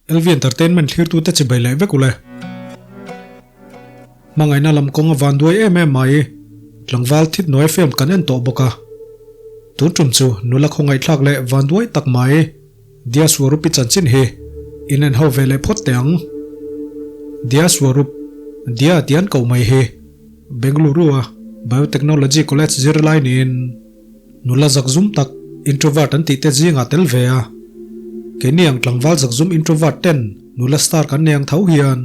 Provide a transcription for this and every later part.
LV Entertainment thlirtute chibai leh vek ule. Hmangaihna lam kawng a van duai em em mai. Tlangval thit hnuai film kan en tawh bawk a. Tun tum chu nula khawngaihthlak leh van duai tak mai Dia Swarup-i chanchin hi in en ho ve leh phawt teh ang. Dia Swarup, Dia tih an koh mai hi Bengaluru-a Biotechnology College zirlai niin Nula zakzum tak introvert an tih te zingah tel ve a. Keini ang tlangval zakzum introvert ten nula star kan nei ang tho hian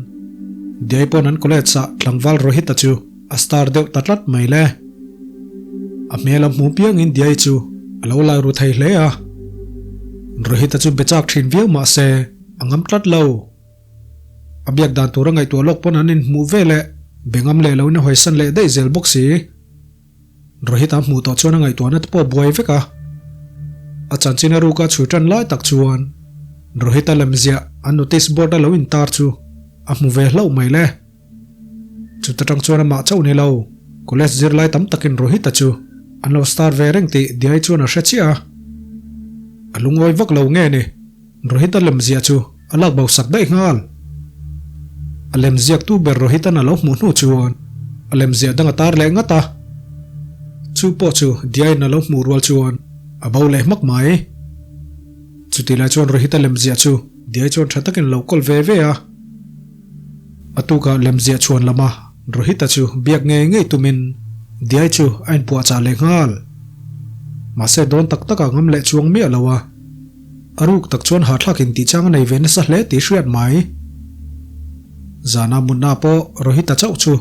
Diai pawn an college ah tlangval Rohit-a chu a star deuh ta tlat mai le. A hmel a hmu piangin Diai chu a lo lai ru thei hle a. Rohit-a chu be chak thin viau mah se a ngam tlat lo. A biak dan tur a ngaihtuah lawk pawn an inhmuh ve leh be ngam leh loin a hawisan leh daih zel bawk si. Rohit a hmuh tawh chuan a ngaihtuahna te pawh a buai vek a. A chanchin a ruka chhui tan lai tak chuan Rohit a lemziah a notice board a lo intar chu a hmu ve hlauh mai le. Chuta tang chuan amah chauh ni lo, college zirlai tam takin Rohit a chu an lo star ve reng tih Diai chuan a hre chiah a. A lungawi vak lo nge ni, Rohit a lemziah chu a lak bo sak daih nghal. A lemziaktu ber Rohitan a lo hmuh hnu chuan a lemziah dang a tar leh ngat a. Chu pawh chu Diain a lo hmuh rual chuan a bo leh hmak mai. Chutih lai chuan Rohita lemziah chu Diai chuan tha takin a lo kawl ve ve a. A tukah lemziah chhuan lama Rohita chu biak ngei ngei tumin Diai chu a inpuahchah leh nghal. Mahse dawn tak takah ngam leh chuang miah lo a. A ruk tak chuan hahthlak in tih chang a nei ve nasa hle tih hriat mai. Zana mutna pawh Rohita chauh chu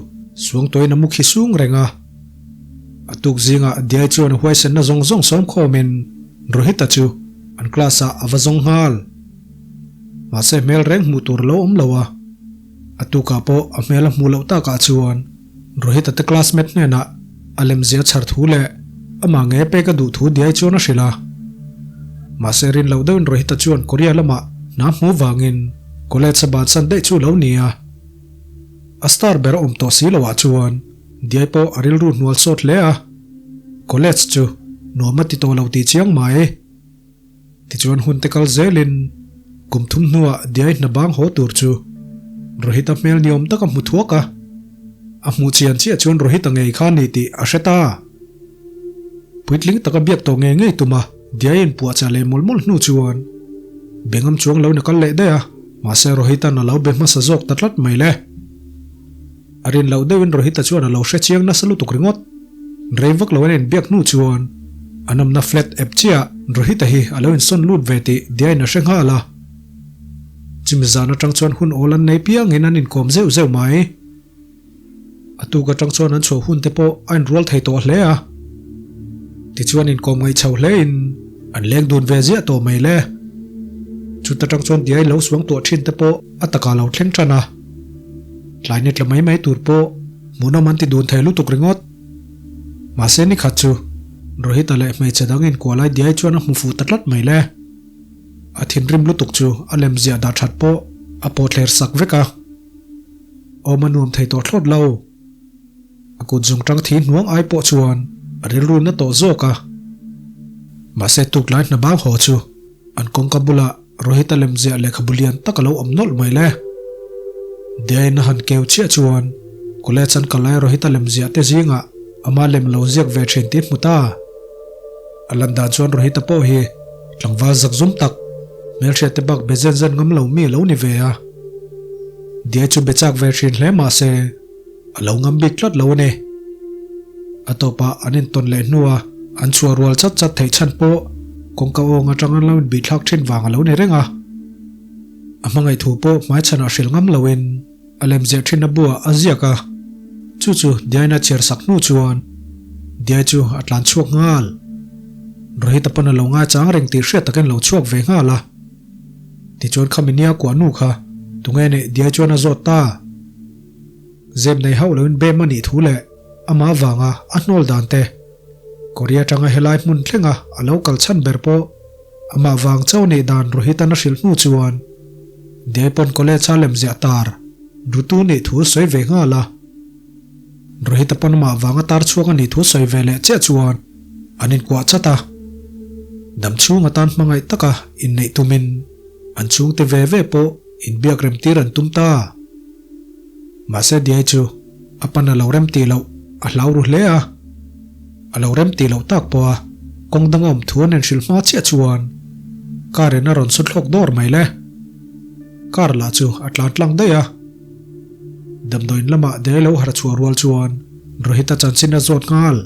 suangtuain a mu khi sung reng a. A tuk zingah Diai chuan a huaisenna zawng zawng sawm khawmin Rohita chu an class ah a va zawng nghal. Mahse hmel reng hmuh tur a lo awm lo a. A tukah pawh a hmel a hmuh loh takah chuan Rohita te classmate hnenah a lemzia chhar thu leh amah nge pek a duh thu diai chuan a hrilh a. Mahse rin loh deuhin Rohita chuan Korea lamah hna hmu vangin college a bansan daih chu lo ni a. A star ber a awm tawh si loah chuan diai pawh a rilru hnual sawt hle a. College chu nuam a ti tawh lo tih chiang mai. Tichuan hun te kal zelin kum thum hnuah diai hna bang haw tur chu Rohit-a hmel ni awm tak a hmu thuak a, a hmuh chian chiah chuan Rohit-a ngei kha a ni tih a hre ta. Puitling taka biak tawh ngei ngei tuma diai inpuahchah leh mawlh mawlh hnu chuan bengam chuang lo in a kal leh daih a, mahse Rohit-a'n a lo be hmasa zawk ta tlat mai le. A rin loh deuhin Rohit-a chuan a lo hre chiang nasa lutuk ringawt. Rei vak lo an inbiak hnu chuan a nawmna flat ep chiah Rohit-a hi a lo insawn lut ve tih Diane a hre nghal a. Chimi zan atang chuan hun awl an nei piangin an inkawm zeuh zeuh mai. A tuk atang chuan an chhuah hun te pawh a inrual thei tawh hle a. Tichuan inkawm ngaih chho hlein an leng dun ve ziah tawh mai le. Chuta tang chuan Diai lo suang tuah thin te pawh a takah lo thleng tan a. Tlai ni tla mai mai tur pawh hmuhnawm an ti dun thei lutuk ringawt. Mahse ni khat chu Rohit-a leh hmeichhe dang inkuah lai diai chuan a hmu fuh ta tlat mai le. A thinrim lutuk chu a lem ziah dah that pawh a pawhthler sak vek a. Awm a nuam thei tawh thlawt lo. A kut zung tang thi hnuang ai pawh chuan a rilru na tawh zawk a. Mahse tuklai hna bang haw chu an kawngka bulah Rohit-a lemziah lehkhabu lian tak a lo awm nawlh mai le. Diain a han keu chiah chuan college an kal lai Rohit-a lemziah te zingah ama lem lo ziak ve thin tih hmu ta. A lan dan chuan Rohit-a pawh hi tlangval zakzum tak, hmelhriat te bak be zen zen ngam lo mi a lo ni ve a. Diai chu be chak ve thin hle mah se a lo ngam bik tlat lo a ni. A tawpah an intawn leh hnua an chhuah rual chat chat theih chhan pawh kawngka awng atang an lo inbihthlak thin vang a lo ni reng a. A hmangaih thu pawh hmaichhanah hrilh ngam loin a lemziah thin a buah a ziak a, chu chu Diana chhiar sak hnu chuan Diai chu a tlan chhuak nghal. Rohit-a pawn a lo ngaichang reng tih hriat takin a lo chhuak ve nghal a. Tichuan khami nia kuah nu kha tunge neih Diai chuan a zawt ta. Zep nei hauh loin bem a nih thu leh amah avanga a hnawl dan te, Korea atanga helai hmun thlenga a lo kal chhan ber pawh amah vang chauh neih dan Rohit-a'n a hrilh hnu chuan Diaipon College-a lemziah tar Rutu nih thu sawi ve nghal a. Rohit-a pawn amah vanga tar chhuak a nih thu sawi ve leh chiah chuan an inkuah chat a. Dam chhung atan hmangaih taka inneih tumin an chhungte ve ve pawh. inbiak rem tir an tum ta. Mahse Diai chu a pan a lo rem tih loh a hlau ru hle a. A lo rem tih loh tak pawh a kawng dang a awm thu an inhrilh hma chiah chuan car in a rawn su thlawk dawr mai le. Car lah chu a tlan tlang daih a. Damdawiin lamah Diai lo harh chhuah rual chuan Rohit-a chanchin a zawt nghal.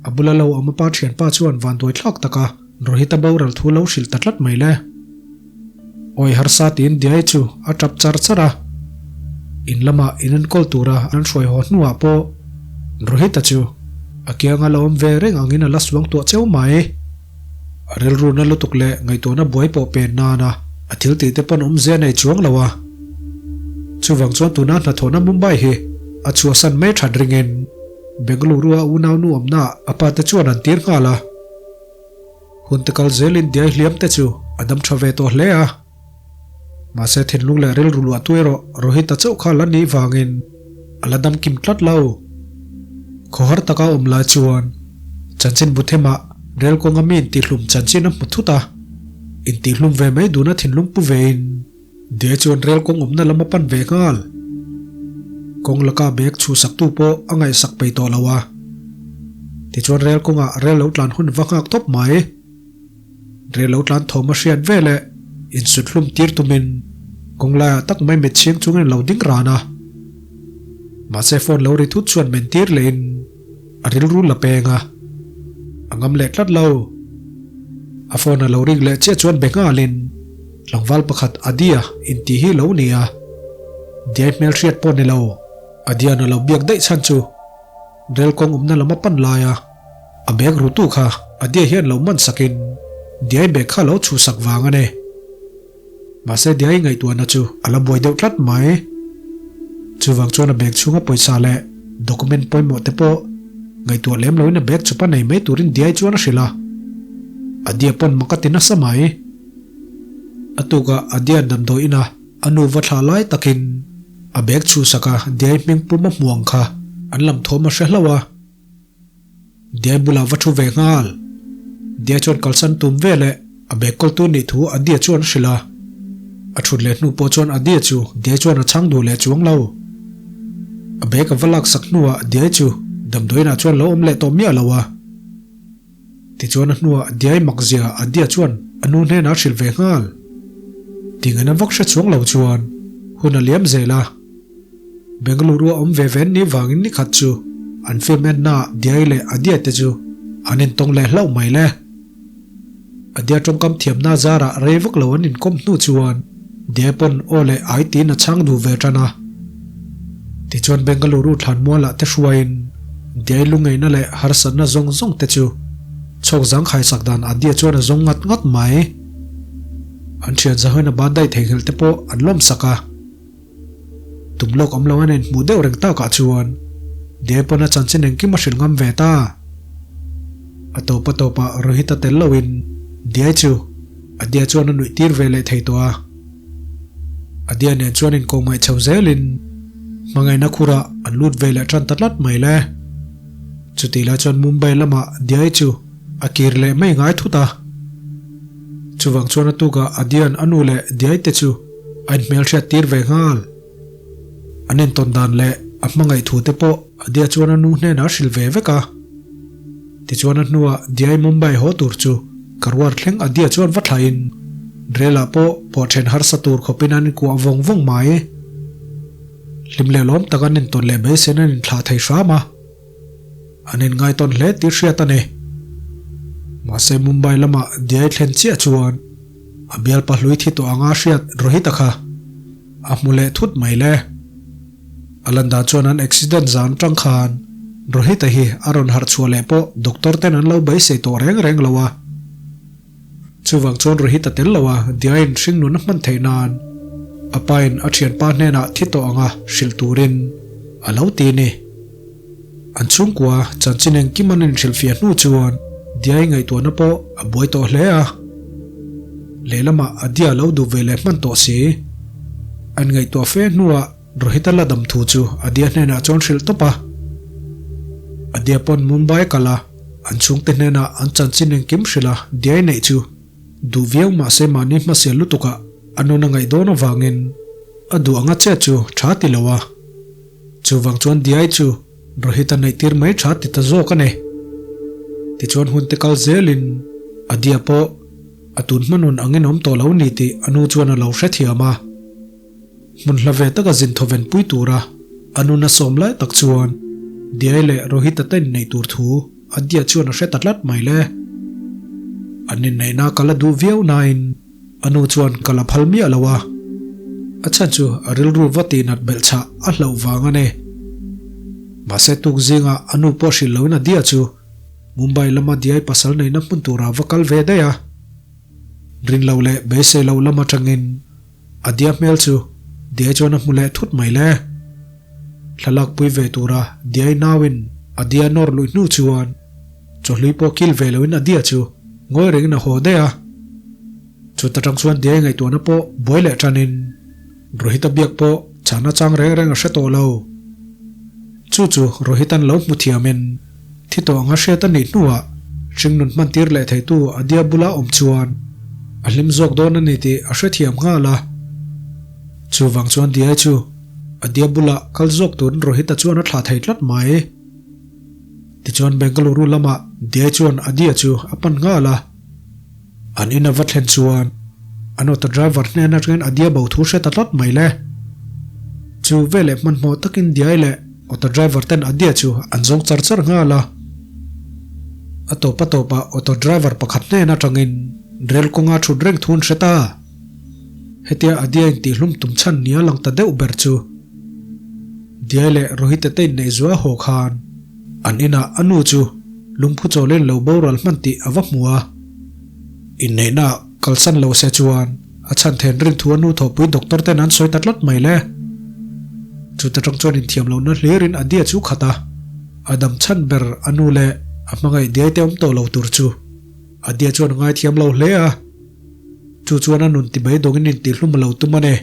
A bula lo awm a pa thianpa chuan vanduai thlak taka Rohit-a boral thu lo hrilh ta tlat mai le. Awi harsa tiin Diai chu a tap char char a. In lama in enkawl tura an hruai haw hnuah pawh Rohit-a chu a kianga la awm ve reng angin a la suang tuah cheu mai. A rilruna lutuk leh ngaihtuahna buai pawh pen nana a thil tih te pawn awmzia nei chuang lo a. Chuvang chuan tuna hnathawhna Mumbai hi a chhuahsan mai that ringin Bengaluru-a unaunu awmnaah a pa te chuan an tir nghal a. Hun te kal zelin diai hliam te chu a dam tha ve tawh hle a. Mahse thinlung leh rilru luahtu erawh Rohit-a chauh kha la nih vangin a la dam kim tlat lo. Khawhar taka awm lai chuan chanchin bu themah rel kawnga mi intihhlum chanchin a hmu thut a, intihhlum ve mai duna thinlung pu vein diai chuan rel kawng awmna lam a pan ve nghal. Kawng laka bag chhuhsaktu pawh a ngaihsak peih tawh lo a. Tichuan rel kawngah rel lo tlan hun va nghak tawp mai. Rel lo tlan thawm a hriat ve leh insut hlum tir tumin kawng laiah tak mai mit chhing chungin a lo ding ran a. Mahse phone lo ri thut chuan men tir lehin a rilru la peng a, a ngam leh tlat lo. A phone a lo ring leh chiah chuan be nghalin tlangval pakhat Adia intih hi lo ni a, Diai hmelhriat pawh ni lo, Adia'n a lo biak daih chhan chu Rel kawng awmna lam a pan lai a, a bag rutu kha Adia hian lo man sakin Diai bag kha lo chhuhsak vang a ni. Mahse Diai ngaihtuahna chu a la buai deuh tlat mai. Chuvang chuan a bag chhunga pawisa leh document pawimawh te pawh ngaihtuah lem loin a bag chupa nei mai turin Diai chuan a hrilh a. Adia pawn mak a ti nasa mai. A tukah Adia damdawi ina a nu va thlah lai takin A bag chhuhsak a Diai hming pum a hmu ang kha an lam thawm a hre hlauh a. Diai bulah va thu ve nghal. Diai chuan kalsan tum ve leh a bag kawltu nih thu Adia chuan a hrilh a. A thut leh hnu pawh chuan Adia chu Diai chuan a chhang duh leh chuang lo. A bag a va laksak hnuah Diai chu damdawiinah chuan lo awm leh tawh miah lo a. Tichuan a hnuah Diai makzia Adia chuan a nu hnenah a hrilh ve nghal. Tingaina vak hre chuang lo chuan hun a liam zel a. Bengaluru a awm ve ve ni vangin ni khat chu an film ennaah Diai leh Adia te chu an intawng leh hlauh mai le. Adia tawngkam thiamna zarah rei vak lo an inkawm hnu chuan Diai pawn aw leh ai tiin a chhang duh ve tan a. Tichuan Bengaluru thlanmualah te hruaiin Diai lungeina leh harsatna zawng zawng te chu chhawk zangkhai sak dan Adia chuan a zawng ngat ngat mai. An thian zahawiin a ban daih theihnghilh te pawh an lawm sak a. Tum lawk awm lo an inhmuh deuh reng takah chuan Diai pawn a chanchin engkim a hrilh ngam ve ta. A tawp a tawpah Rohit a tel loin Diai chu Adia chuan a nuih tir ve leh thei tawh a. Adia nen chuan inkawh ngaih chho zelin hmangaihna khurah an lut ve leh tan ta tlat mai le. Chutih lai chuan Mumbai lamah Diai chu a kir leh mai ngai thut a. Chuvang chuan a tukah Adia'n a nu leh Diai te chu a inhmelhriat tir ve nghal. An intawn dan leh a hmangaih thu te pawh Adia chuan a nu hnenah a hrilh ve vek a. Tichuan a hnuah Diai Mumbai haw tur chu Karwar thleng Adia chuan va thlahin Rel-ah pawh pawh then harsa tur khawpin an inkuah vawng vawng mai. Hlim leh lawm tak an intawn leh beisein an inthlah thei hram a. An inngaitawn hle tih hriat a ni. Mahse Mumbai lamah Diai thlen chiah chuan a bialpa hlui thi tawh anga hriat Rohit-a kha a hmu leh thut mai le. A lan dan chuan an accident zan tang khan Rohit-a hi a rawn harh chhuah leh pawh doctor ten an lo beisei tawh reng reng lo a. Chuvang chuan Rohit-a tel lo a Diain hringnun a hman theih nan a pain a thianpa hnenah thi tawh anga hrilh turin a lo ti a ni. An chhungkua chanchin engkim an inhrilhfiah hnu chuan Diai ngaihtuahna pawh a buai tawh hle a. Lehlamah a Dia lo duh ve leh hman tawh si. An ngaihtuah fe hnuah Rohit-a la dam thu chu a Dia hnenah chuan hrilh tawp a. A Dia pawn Mumbai kal a, an chhungte hnenah an chanchin engkim hrilh a Diai neih chu duh viau mahse mahni hmasial lutukah. a nun a ngaih dawn avangin a duh anga chet chu tha ti lo a. Chuvang chuan Diai chu Rohit a neih tir mai tha ti ta zawk a ni. Tichuan hun te kal zelin Adia pawh a tun hma nun angin awm tawh lo ni tih a nu chuan a lo hrethiam a. Hmun hla ve taka zin thawven pui tura a nun a sawm lai tak chuan Diai leh Rohit-a te inneih tur thu Adia chuan a hre ta tlat mai le. An inneihna ka la duh viau nain a nu chuan ka la phal miah lo a, a chhan chu a rilru va tihnat belh chhah a hlauh vang a ni. Mahse tuk zingah a nu pawh hrilh loin Adia chu Mumbai lama Diai pasal neihna hmun turah va kal ve daih a. Rin loh leh beisei loh lam atangin Adia hmel chu Diai chuan a hmu leh thut mai le. Thlalak pui ve tura Diai nauin Adia nawr luih hnu chuan chawhlui pawh kil ve loin Adia chu ngawi rengin a haw daih a. Chuta tang chuan Diai ngaihtuahna pawh buai leh tanin Rohit-a biak pawh chhana chang reng reng a hre tawh lo. Chu chu Rohit-a'n lo hmu thiamin thi tawh anga hriat a nih hnuah hringnun hman tir leh theitu Adia bula awm chuan a hlim zawk dawn a ni tih a hrethiam nghal a. Chuvang chuan Diai chu Adia bula kal zawk turin Rohit-a chuan a thlah thei tlat mai. Tichuan Bengaluru lamah Diai chuan Adia chu a pan nghal a. An in a va thlen chuan an auto driver hnen atangin Adia bo thu hre ta tlat mai le. Chu veleh hmanhmawh takin Diai leh auto driver ten Adia chu an zawng char char nghal a. A tawp a tawpah auto driver pakhat hnen atangin rel kawnga thut reng thu an hre ta. Hetia Adia in tihhlum tum chhan nia lang ta deuh ber chu Diai leh Rohit-a te inneih zuah haw khan An inah a nu chu lungphu chawlin lo boral hman tih a va hmu a. Inneihnaah kalsan lo se chuan a chhan then rin thu a nu thawhpui doctor ten an sawi ta tlat mai le. Chuta tang chuan inthiam lohna hlirin a dia chu khat a, a dam chhan ber a nu leh a hmangaih diai te awm tawh lo tur chu a dia chuan a ngaithiam lo hle a. Chu chuan a nun ti beidawngin intihlum a lo tum a ni.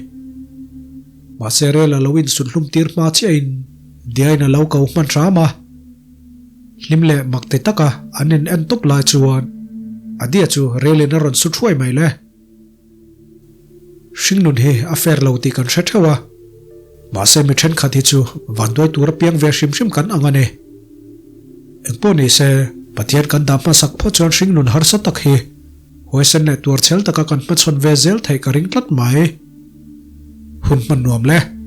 Mahse rel a lo insunhlum tir hma chiahin Diain a lo ko hman hram a. Hlim leh mak ti taka an in en tawp lai chuan Adia chu relin a rawn su thuai mai le. Hringnun hi a fair lo tih kan hre theuh a, mahse mi thenkhat hi chu vanduai tur a piang ve hrim hrim kan ang a ni. Engpawh ni se, Pathian kan dah hmasak phawt chuan hringnun harsa tak hi huaisen leh tuarchhel taka kan hmachhawn ve zel theih ka ring tlat mai. Hun hman nuam le.